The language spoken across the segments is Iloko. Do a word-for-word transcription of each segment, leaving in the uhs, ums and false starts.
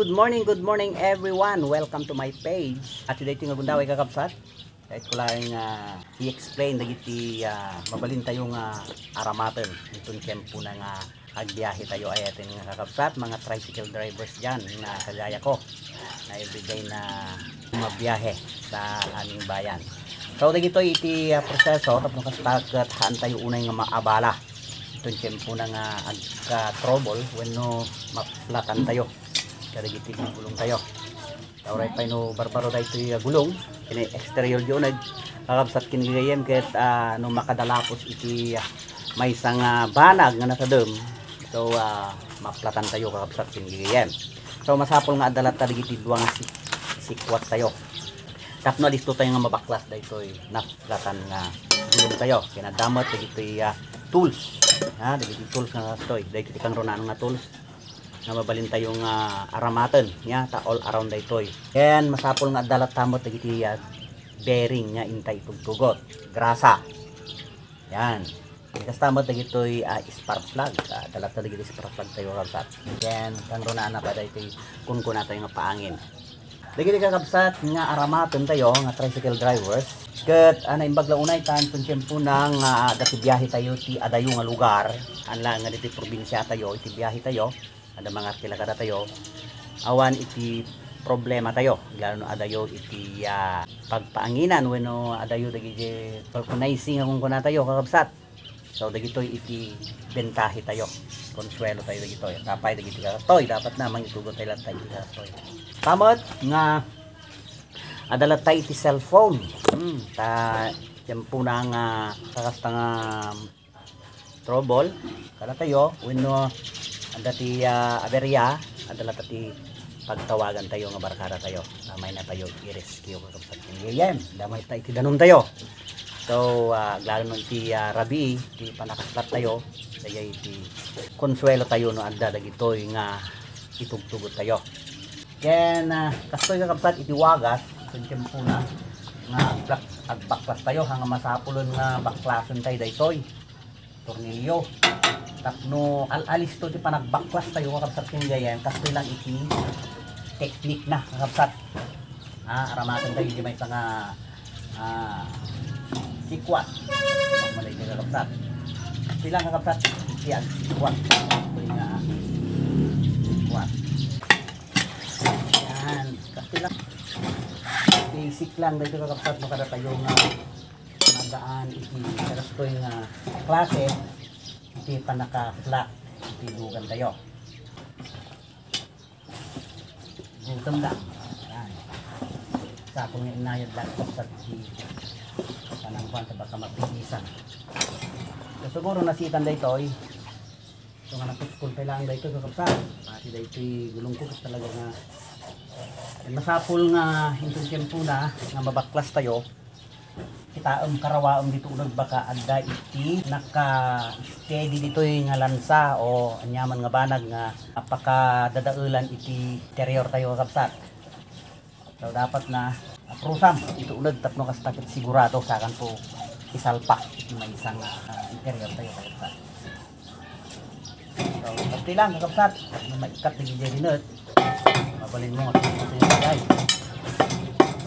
Good morning, good morning everyone. Welcome to my page. At today, tinggal gundaway kakabsat. Kahit ko lang nga i-explain dagiti ah, mabalintayo nga aramaten. Itong tiyempo na nga agbiyahe tayo ay atin nga kakabsat, mga tricycle drivers dyan na kagaya ko na everyday na mabiyahe sa aming bayan. So, dagito iti ah, proseso, tapno kasta ket haan tayo unay nga maabala. Itong tiyempo na nga agka-trouble wenno maplatan tayo kadagiti gulong tayo. Uray pay no barbaro daytoy a gulong, ken exterior di uneg, kakabsat ken gagayyem, ket ah, no makadalapos iti ah, maysa nga banag nga natadem, so ah, maplatan tayo, kakabsat ken gagayyem. So masapul nga adda latta dagiti dua nga sik-, sikwat tayo. Tapno alisto tayo nga mabaklas daytoy naplatan nga gulong tayo. Ken adda met dagitoy ah, tools. Ha, dagiti tools nga kastoy. Dagiti kangrunaan nga tools nga mabalin tayo nga aramaten, nya, ta all around daytoy. Ken masapul nga adda latta met dagiti ah, bearing nga inta itugtugot, grasa. Yan. Kasta met dagitoy ah, spark plug. Ah, adda latta dagiti spark plug tayo, kakabsat. Ken kangrunaan na pa daytoy kunkuna tayo nga paangin. Dagiti kakabsat nga aramaten tayo nga tricycle drivers, ket ah, naimbag la unay tan kun tiempo na nga adda ti biyahe tayo ti adayo nga lugar, haan la nga ditoy probinsia tayo, iti biyahe tayo, adda mangarkila kadatayo, awan iti problema tayo, lalo no adayo iti ah, pagpaanginan wenno adayo dagiti vulcanizing a kunkuna tayo, kakabsat. So, dagitoy iti bentahe tayo. Konsuelo tayo dagitoy. Apay dagiti kakastoy, dapat na mangitugot tayo latta iti kakastoy. Tapno met nga adda latta iti cellphone. Hmm, ta tiempo na nga kakasta nga trouble kadatayo, wenno adda ti ah, aberya, adda latta ti pagtawagan tayo nga barkada tayo. Damay na tayo i-rescue, kakabsat ken gagayyem. Damay ta iti danum tayo. So, ah, aglalo no iti ah, rabii, ti panakaplat tayo, dayay iti konsuelo tayo no adda dagitoy nga itugtugot tayo. Ken ah, kastoy, kakabsat, iti wagas, iti tiempo na nga agbak-, agbaklas tayo, haan nga masapulen nga baklasen tayo daytoy tornilyo. Tapno al-alisto ti panagbaklas tayo, kakabsat ken gagayyem, kastoy lang iti teknik na, kakabsat. Ah, aramaten tayo di maysa nga ah, sikwat. Malay ka, kakabsat. Kastoy lang, kakabsat, iti agsikwat. Kastoy nga sikwat. Yan. Kastoy lang. Basic lang dito, kakabsat, no kada tayo nga magaan iti kastoy nga klase iti panaka-flat iti dugan tayo. Gutom lang. Yan. Sapol nga inayad lang ito sa ti panangkuan ta baka mapinisan. So, siguro nasitan daytoy. So, nga napuskol kailangan daytoy, kakabsat. Pati daytoy gulong ko, talaga nga masapul nga inton tiempo na nga mabaklas tayo. Kitaem, karawaem ditoy uneg baka adda iti naka-steady ditoy nga lansa o aniaman nga banag nga napakadadaelan iti interior tayo, kakabsat. So, dapat na aprusam iti uneg tapno kasta ket sigurado sakanto isalpak iti maysa nga ah, interior tayo, kakabsat. So, kastoy lang, kakabsat. Ano, maikkat na gid diay dinut. Mabalin mo nga tumutulong tayo.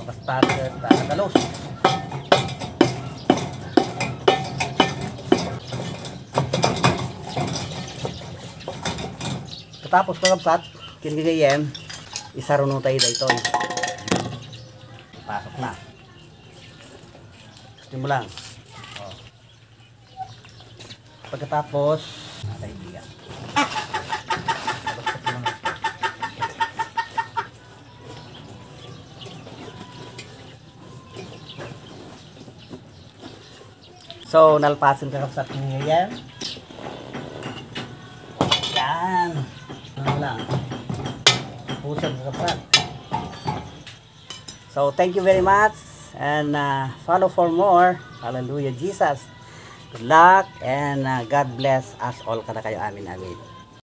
Makastarter, para dalos. Katapos, kakabsat, ken gagayyem, isaruno tayo daytoy. Pasok na. Gusto mo lang. Oh. Pagkatapos, ah, kaibigan. So, nalpasen, kakabsat, ni yan. Yan. Ano lang. Pusan, kakabsat. So, thank you very much and uh, follow for more. Hallelujah, Jesus. Good luck and uh, God bless us all. Kada kayo, amin, amin.